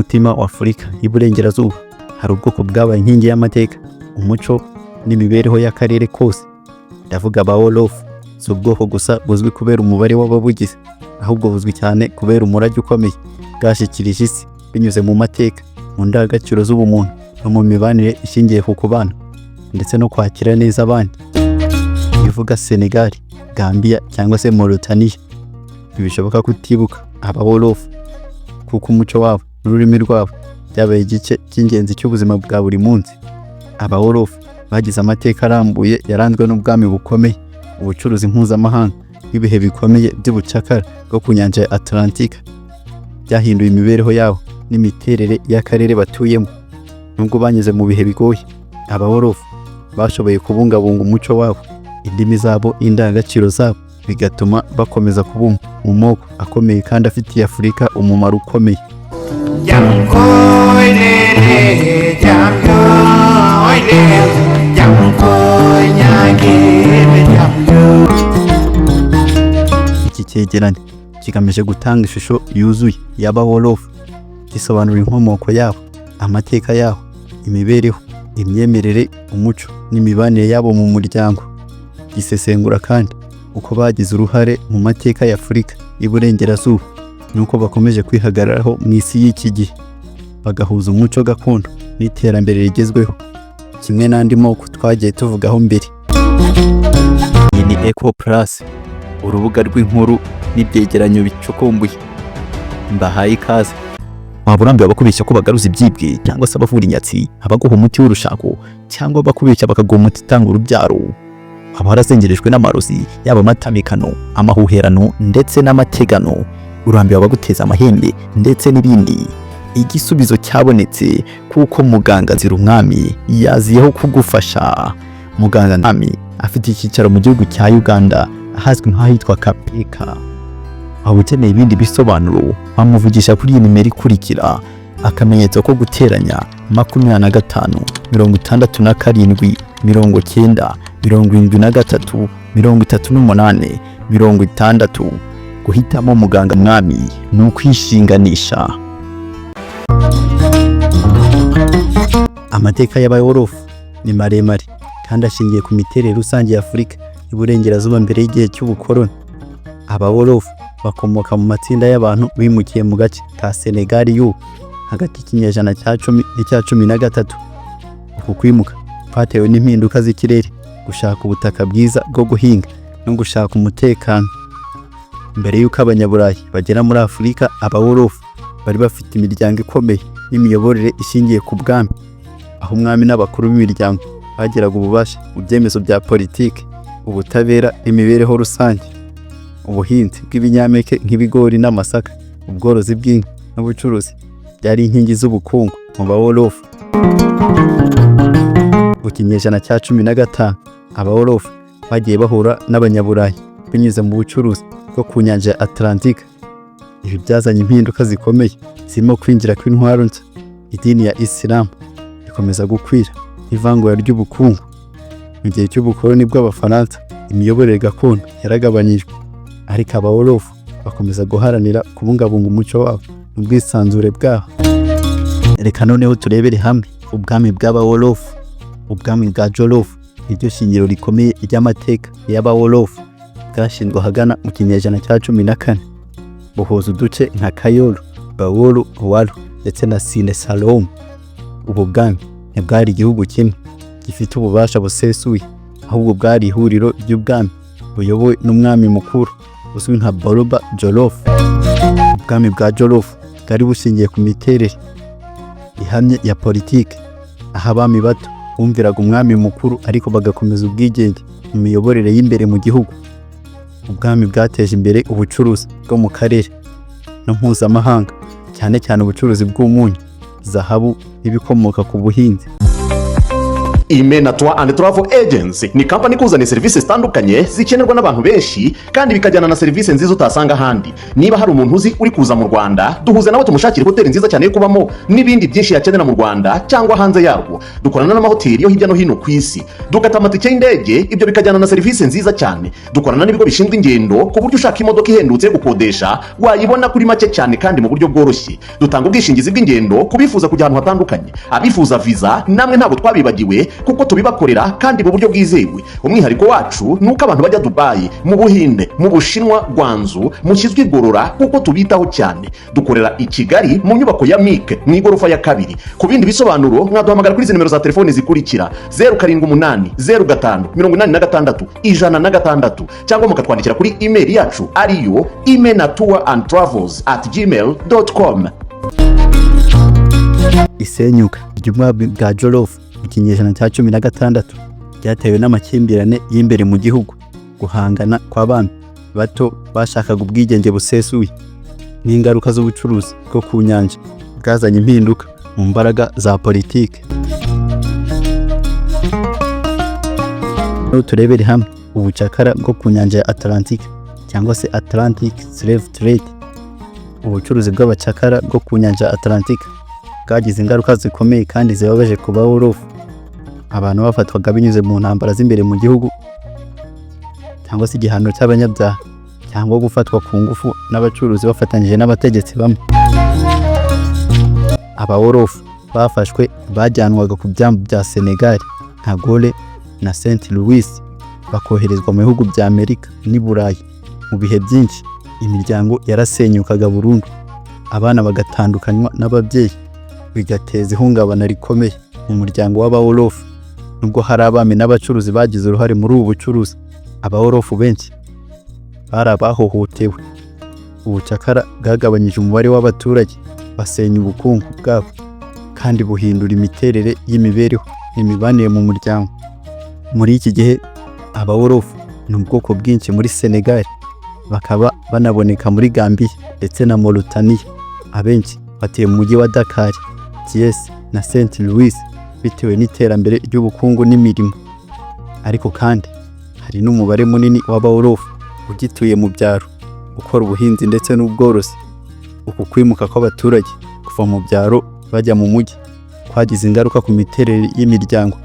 mutima wa Afurika y'Iburengerazuba, hari ubwoko bwabaye inkingi y'amateka, umuco n'imibereho y'akarere kose. Ndavuga aba Wolof. Si ubwoko gusa buzwi kubera umubare w'ababugize, ahubwo buzwi cyane kubera umurage ukomeye bwashyikirije isi binyuze mu mateka, mu ndangagaciro z'ubumuntu no mu mibanire ishingiye ku kubana ndetse no kwakira neza abandi. Bivuga Senegal, Gambia cyangwa se Mauritania, ntibishoboka kutibuka aba Wolof, kuko umuco wabo n'ururimi rwabo byabaye igice cy'ingenzi cy'ubuzima bwa buri munsi. Aba Wolof bagize amateka arambuye yaranzwe n'ubwami bukomeye, ubucuruzi mpuzamahanga n'ibihe bikomeye by'ubucakara bwo ku nyanja ya Atlantika byahinduye imibereho yabo n'imiterere y'akarere batuyemo. Nubwo banyuze mu bihe bigoye, aba Wolof bashoboye kubungabunga umuco wabo, indimi zabo n'indangagaciro zabo, bigatuma bakomeza kuba mu moko akomeye kandi afitiye Afurika umumaro ukomeye. Jam koy lele, jam yoy le, jam koy ñaagene, jam yoy. Iki cyegeranyo kigamije gutanga ishusho yuzuye y'aba Wolof, gisobanura inkomoko yabo, amateka yabo, imibereho, imyemerere, umuco n'imibanire yabo mu muryango. Gisesengura kandi uko bagize uruhare mu mateka ya Afurika y'Iburengerazuba n'uko bakomeje kwihagararaho mu isi y'iki gihe, bagahuza umuco gakondo n'iterambere rigezweho, kimwe n'andi moko twagiye tuvugaho mbere. Iyi ni Eco Plus, urubuga rw'inkuru n'ibyegeranyo bicukumbuye. Mbahaye ikaze. Waba urambiwe abakubeshya ko bagaruza ibyibwe, cyangwa se abavura inyatsi, abaguha umuti w'urushako, cyangwa abakubeshya bakaguha umuti utanga urubyaro? Waba warazengerejwe n'amarozi, yaba amatamikano, amahuherano ndetse n'amategano? Urambiwe abaguteza amahembe ndetse n'ibindi? Igisubizo cyabonetse, kuko muganga Nzira yaziyeho kugufasha. Muganga Mwami afite icyicaro mu gihugu cya Uganda, ahazwi nk'ahitwa Kapeka. Waba ukeneye ibindi bisobanuro, wamuvugisha kuri iyi nimero ikurikira: *25 67 90 73 38 60. Guhitamo muganga Mwami ni ukwishinganisha. Amateka y'Abayorofu ni maremare kandi ashingiye ku miterere rusange ya Afurika y'Iburengerazuba mbere y'igihe cy'ubukoloni. Abawolofu bakomoka mu matsinda y'abantu bimukiye mu gace ka Senegal y'ubu hagati y'ikinyejana cya 10 n'icya 13. Uku kwimuka kwatewe n'impinduka z'ikirere, gushaka ubutaka bwiza bwo guhinga no gushaka umutekano. Mbere y'uko Abanyaburayi bagera muri Afurika, Abawolofu bari bafite imiryango ikomeye n'imiyoborere ishingiye ku bwami, aho umwami n'abakuru b'imiryango bagiraga ububasha mu byemezo bya politiki, ubutabera n'imibereho rusange. Ubuhinzi bw'ibinyampeke nk'ibigori n'amasaka, ubworozi bw'inka n'ubucuruzi byari inkingi z'ubukungu mu Bawolofu. Mu kinyejana cya 15, Abawolofu bagiye bahura n'Abanyaburayi binyuze mu bucuruzi bwo ku nyanja ya Atlantika. Ibi byazanye impinduka zikomeye zirimo kwinjira kw'intwaro nshya, idini ya Isilamu ikomeza gukwira, n'ivangura ry'ubukungu. Mu gihe cy'ubukoloni bw'Abafaransa, imiyoborere gakondo yaragabanyijwe, ariko Abawolofu bakomeza guharanira kubungabunga umuco wabo n'ubwisanzure bwabo. Reka noneho turebere hamwe ubwami bw'Abawolofu. Ubwami bwa Jolof niryo shingiro rikomeye ry'amateka y'Abawolofu. Bwashinzwe ahagana mu kinyejana cya 14, buhuza uduce nka Kayolu, Bawolu, Walu ndetse na Sine Saloum. Ubu bwami ntibwari igihugu kimwe gifite ububasha busesuye, ahubwo bwari ihuriro ry'ubwami buyobowe n'umwami mukuru uzwi nka Boroba Jolof. Ubwami bwa Jolof bwari bushingiye ku miterere ihamye ya politike, aho abami bato bumviraga umwami mukuru ariko bagakomeza ubwigenge mu miyoborere y'imbere mu gihugu. Ubwami bwateje imbere ubucuruzi bwo mu karere no mpuzamahanga, cyane cyane ubucuruzi bw'umunyu, zahabu n'ibikomoka ku buhinzi. Imena Tour and Travel Agency ni kampani ikuzaniye serivisi zitandukanye zikenerwa n'abantu benshi, kandi bikajyana na serivisi nziza utasanga ahandi. Niba hari umuntu uzi uri kuza mu Rwanda, duhuze nawe tumushakire hoteli nziza cyane yo kubamo n'ibindi byinshi yakenera mu Rwanda cyangwa hanze yarwo. Dukorana n'amahoteli yo hirya no hino ku isi, dukata amatike y'indege, ibyo bikajyana na serivisi nziza cyane. Dukorana n'ibigo bishinzwe ingendo, ku buryo ushaka imodoka ihendutse yo gukodesha wayibona kuri make cyane kandi mu buryo bworoshye. Dutanga ubwishingizi bw'ingendo ku bifuza kujya ahantu hatandukanye. Abifuza viza namwe ntabwo twabibagiwe, kuko tubibakorera kandi mu buryo bwizewe. Umwihariko wacu ni uko abantu bajya Dubayi, mu Buhinde, mu Bushinwa, Guangzhou, mushyizwe igorora kuko tubitaho cyane. Dukorera i Kigali mu nyubako ya Mike, mu igorofa ya kabiri. Ku bindi bisobanuro mwaduhamagara kuri izi nimero za telefoni zikurikira: 0780586106, cyangwa mukatwandikira kuri imeri yacu ariyo imenatour and travels@gmail.com. Isenyuka ry'ubwami bwa Jolof mu kinyejana cya 16 ryatewe n'amakimbirane y'imbere mu gihugu, guhangana kw'abami bato bashakaga ubwigenge busesuye, n'ingaruka z'ubucuruzi bwo ku nyanja bwazanye impinduka mu mbaraga za politike. Turebere hamwe ubucakara bwo ku nyanja ya Atlantique cyangwa se Atlantic Slave Trade. Ubucuruzi bw'abacakara bwo ku nyanja ya Atlantique bwagize ingaruka zikomeye kandi zibabaje ku Bawolofu. Abantu bafatwaga binyuze mu ntambara z'imbere mu gihugu, cyangwa se igihano cy'abanyabyaha, cyangwa gufatwa ku ngufu n'abacuruzi bafatanyije n'abategetsi bamwe. Abawolofu bafashwe bajyanwaga ku byambu bya Senegal nka Gorée na Saint Louis, bakoherezwa mu bihugu bya Amerika n'i Burayi. Mu bihe byinshi imiryango yarasenyukaga burundu, abana bagatandukanywa n'ababyeyi, bigateza ihungabana rikomeye mu muryango w'Abawolofu. Nubwo hari abami n'abacuruzi bagize uruhare muri ubu bucuruzi, Abawolofu benshi bari abahohotewe. Ubucakara bwagabanyije umubare w'abaturage, basenya ubukungu bwabo, kandi buhindura imiterere y'imibereho n'imibanire mu muryango. Muri iki gihe Abawolofu ni ubwoko bwinshi muri Senegal, bakaba banaboneka muri Gambia ndetse na Mauritania. Abenshi batuye mu mujyi wa Dakar, Thiès na Saint Louis bitewe n'iterambere ry'ubukungu n'imirimo. Ariko kandi hari n'umubare munini w'Abawolofu ugituye mu byaro, ukora ubuhinzi ndetse n'ubworozi. Uku kwimuka kw'abaturage kuva mu byaro bajya mu mujyi kwagize ingaruka ku miterere y'imiryango,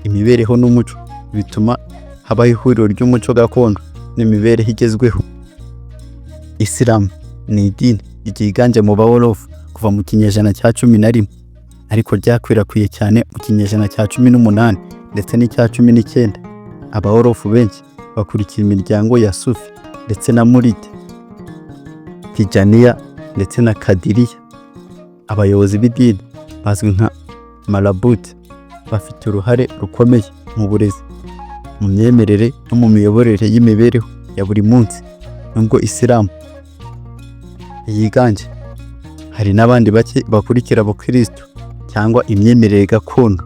imibereho n'umuco, bituma habaho ihuriro ry'umuco gakondo n'imibereho igezweho. Isilamu ni idini ryiganje mu Bawolofu kuva mu kinyejana cya 11, ariko ryakwirakwiye cyane mu kinyejana cya 18 ndetse n'icya 19. Abawolofu benshi bakurikira imiryango ya Sufi ndetse na Muride, Tijaniya ndetse na Kadiriya. Abayobozi b'idini bazwi nka Marabut bafite uruhare rukomeye mu burezi, mu myemerere no mu miyoborere y'imibereho ya buri munsi. Nubwo Isilamu yiganje, hari n'abandi bake bakurikira abakristo cyangwa imyemerere gakondo.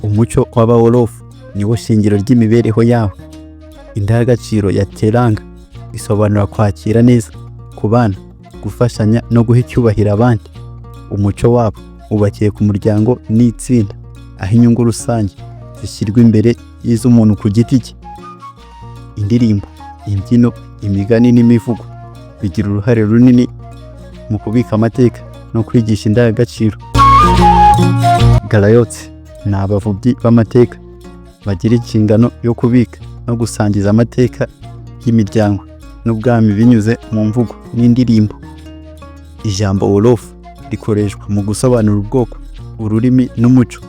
Umuco w'Abawolofu niwo shingiro ry'imibereho yabo. Indangagaciro ya Teranga isobanura kwakira neza, kubana, gufashanya no guha icyubahiro abandi. Umuco wabo wubakiye ku muryango n'itsinda, aho inyungu rusange zishyirwa imbere y'iz'umuntu ku giti cye. Indirimbo, imbyino, imigani n'imivugo bigira uruhare runini mu kubika amateka no kwigisha indangagaciro. Garayotse ni abavubyi b'amateka bagira inshingano yo kubika no gusangiza amateka y'imiryango n'ubwami binyuze mu mvugo n'indirimbo. Ijambo Wolof rikoreshwa mu gusobanura ubwoko, ururimi n'umuco.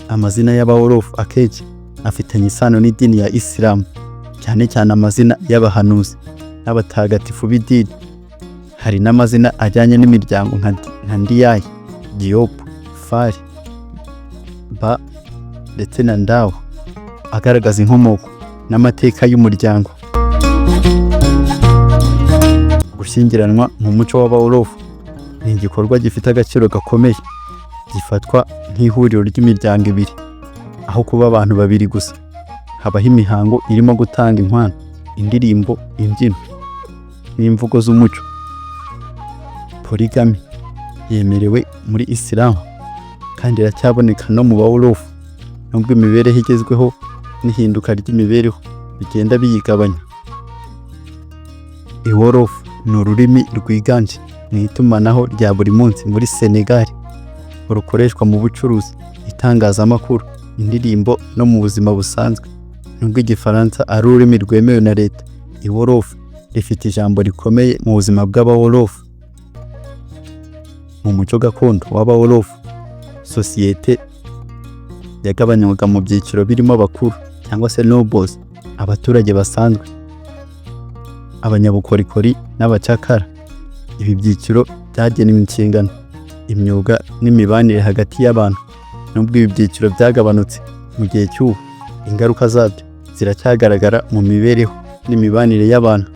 Amazina y'Abawolofu akenshi afitanye isano n'idini ya Isilamu, cyane cyane amazina y'abahanuzi n'abatagatifu b'idini. Hari n'amazina ajyanye n'imiryango nka Ndiaye, Diop, Fall, Ba ndetse na Ndaw, agaragaza inkomoko n'amateka y'umuryango. Gushyingiranwa mu muco w'Abawolofu ni igikorwa gifite agaciro gakomeye, gifatwa nk'ihuriro ry'imiryango ibiri aho kuba abantu babiri gusa. Habaho imihango irimo gutanga inkwano, indirimbo, imbyino n'imvugo z'umuco. Polygamy Yemerewe muri Isilamu kandi iracyaboneka no mu Bawolofu, nubwo imibereho igezweho n'ihinduka ry'imibereho bigenda biyigabanya. Iwolof ni ururimi rwiganje mu itumanaho rya buri munsi muri Senegal. Rukoreshwa mu bucuruzi, itangazamakuru, indirimbo no mu buzima busanzwe. Nubwo Igifaransa ari ururimi rwemewe na leta, Iwolof rifite ijambo rikomeye mu buzima bw'Abawolof. Mu muco gakondo w'Abawolof, sosiyete yagabanywaga mu byiciro birimo abakuru cyangwa se nobles, abaturage basanzwe, abanyabukorikori n'abacakara. Ibi byiciro byagenewe inshingano, imyuga n'imibanire hagati y'abantu. Nubwo ibi byiciro byagabanutse mu gihe cy'ubu, ingaruka zabyo ziracyagaragara mu mibereho n'imibanire y'abantu.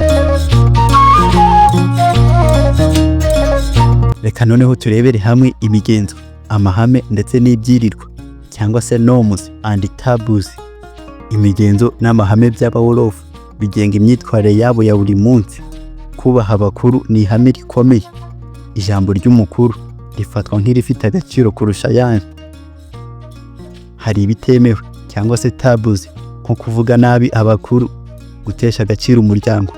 Reka noneho turebere hamwe imigenzo, amahame ndetse n'ibyirirwa cyangwa se norms and taboos. Imigenzo n'amahame by'Abawolofu bigenga imyitwarire yabo ya buri munsi. Kubaha abakuru ni ihame rikomeye. Ijambo ry'umukuru rifatwa nk'irifite agaciro kurusha ayandi. Hari ibitemewe cyangwa se taboos, nko kuvuga nabi abakuru, gutesha agaciro umuryango,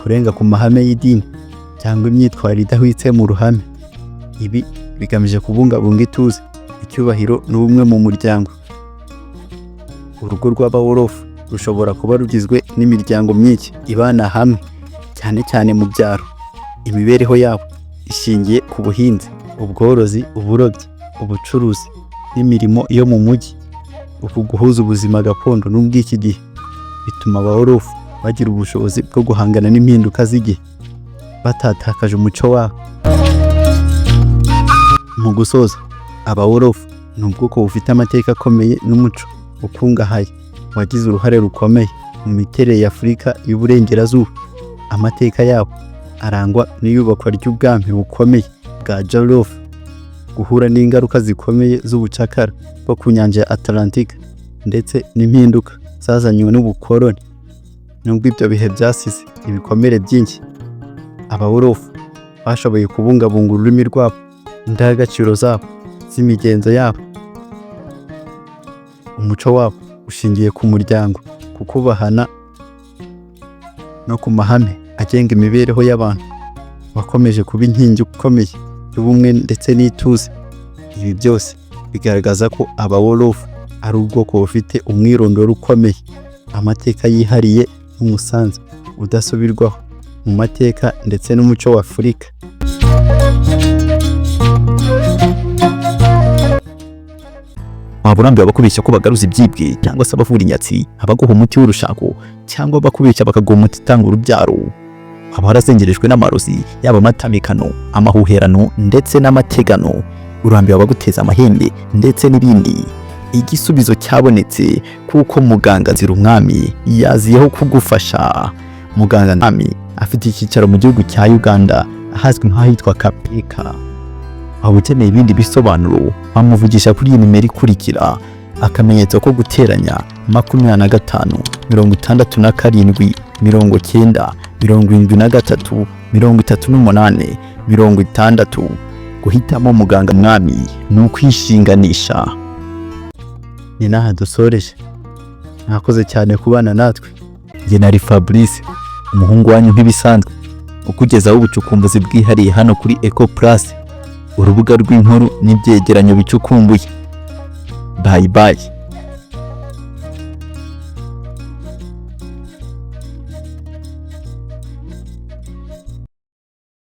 kurenga ku mahame y'idini cyangwa imyitwarire idahwitse mu ruhame. Ibi bigamije kubungabunga ituze, icyubahiro n'ubumwe mu muryango. Urugo rw'Abawolofu rushobora kuba rugizwe n'imiryango myinshi ibana hamwe, cyane cyane mu byaro. Imibereho yabo ishingiye ku buhinzi, ubworozi, uburobyi, ubucuruzi n'imirimo yo mu mujyi. Uku guhuza ubuzima gakondo n'ubw'iki gihe bituma Abawolofu bagira ubushobozi bwo guhangana n'impinduka z'igihe batatakaje umuco wabo. Mu gusoza, Abawolofu ni ubwoko bufite amateka akomeye n'umuco ukungahaye wagize uruhare rukomeye mu miterere ya Afurika y'Uburengerazuba. Amateka yabo arangwa n'iyubakwa ry'ubwami bukomeye bwa Jolof, guhura n'ingaruka zikomeye z'ubucakara bwo ku nyanja ya Atlantique ndetse n'impinduka zazanywe n'ubukoloni. Nubwo ibyo bihe byasize ibikomere byinshi, Abawolofu bashoboye kubungabunga ururimi rwabo, indangagaciro zabo z'imigenzo yabo. Umuco wabo ushingiye ku muryango, ku kubahana no ku mahame agenga imibereho y'abantu, wakomeje kuba inkingi ikomeye y'ubumwe ndetse n'ituze. Ibi byose bigaragaza ko Abawolofu ari ubwoko bufite umwirondoro ukomeye, amateka yihariye n'umusanzu udasubirwaho mu mateka ndetse n'umuco wa Afurika. Waba urambiwe abakubeshya ko bagaruza ibyibwe cyangwa se abavura inyatsi, abaguha umuti w'urushako cyangwa abakubeshya bakaguha umuti utanga urubyaro? Waba warazengerejwe n'amarozi, yaba amatamikano, amahuherano ndetse n'amategano? Urambiwe abaguteza amahembe ndetse n'ibindi? Igisubizo cyabonetse, kuko muganga Nzirumwami yaziyeho kugufasha. Muganga Mwami afite icyicaro mu gihugu cya Uganda, ahazwi nk'ahitwa Kapeka. Waba ukeneye ibindi bisobanuro, wamuvugisha kuri iyi nimero ikurikira: *+25 67 90 73 38 60. Guhitamo muganga Mwami ni ukwishinganisha. Ni n'aha dusoreje. Mwakoze cyane kubana natwe. Njye nari Fabrice, umuhungu wanyu nk'ibisanzwe, ukugezaho ubucukumbuzi bwihariye hano kuri Eco Plus, urubuga rw'inkuru n'ibyegeranyo bicukumbuye. Bye bye.